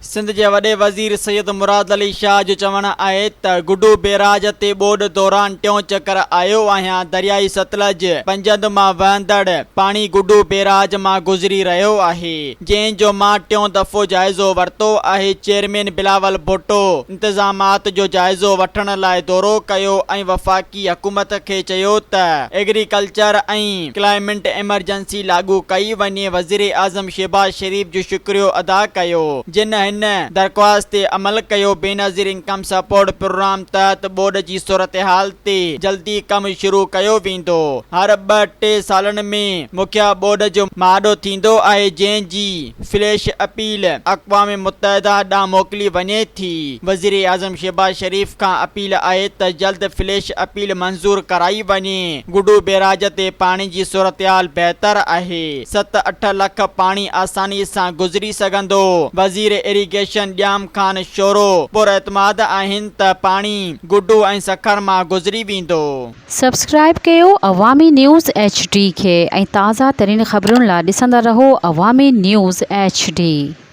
سنڌ جي وڏي وزير سيد مراد علي شاهه جو چوڻ آهي ته گڊو بيراج تي ٻوڏ دوران ٽيون چڪر آيو آهيان، دريائي ستلج پنجند مان وهندڙ پاڻي گڊو بيراج مان گذري رهيو آهي، جنهن جو مان ٽيون دفعو جائزو ورتو آهي، چيئرمين بلاول ڀٽو انتظامات جو جائزو وٺڻ لاء دورو ڪيو ۽ وفاقي حڪومت کي چيو ته ايگريڪلچر ۽ ڪلائمينٽ ايمرجنسي لاڳو ڪئي وڃي، وزيراعظم شهباز شريف جو شڪريو ادا ڪيو جن هن درخواست تي عمل ڪيو، بينظير انڪم سپورٽ پروگرام تحت ٻوڏ جي صورتحال تي جلدي ڪم شروع ڪيو ويندو، هر ٻه ٽي سالن ۾ مکيه ٻوڏ جو مهاڏو ٿيندو آهي جنهن جي فليش اپيل اقوام متحده ڏانهن موڪلي وڃي ٿي، وزيراعظم شهباز شريف کان اپيل آهي ته جلد فليش اپيل منظور ڪرائي وڃي، گڊو بيراج تي پاڻي جي صورتحال بهتر آهي. ست اٺ لک پاڻي آساني سان گذري سگهندو، وزير ايريگيشن ڄام خان شورو پراعتماد آهن ته پاڻي گڊو ۽ سکر مان گذري ويندو. سبسڪرائيب ڪيو عوامي نيوز ايڇ ڊي کي ۽ تازه ترين خبرن لا ڏسندا رهو عوامي نيوز ايڇ ڊي.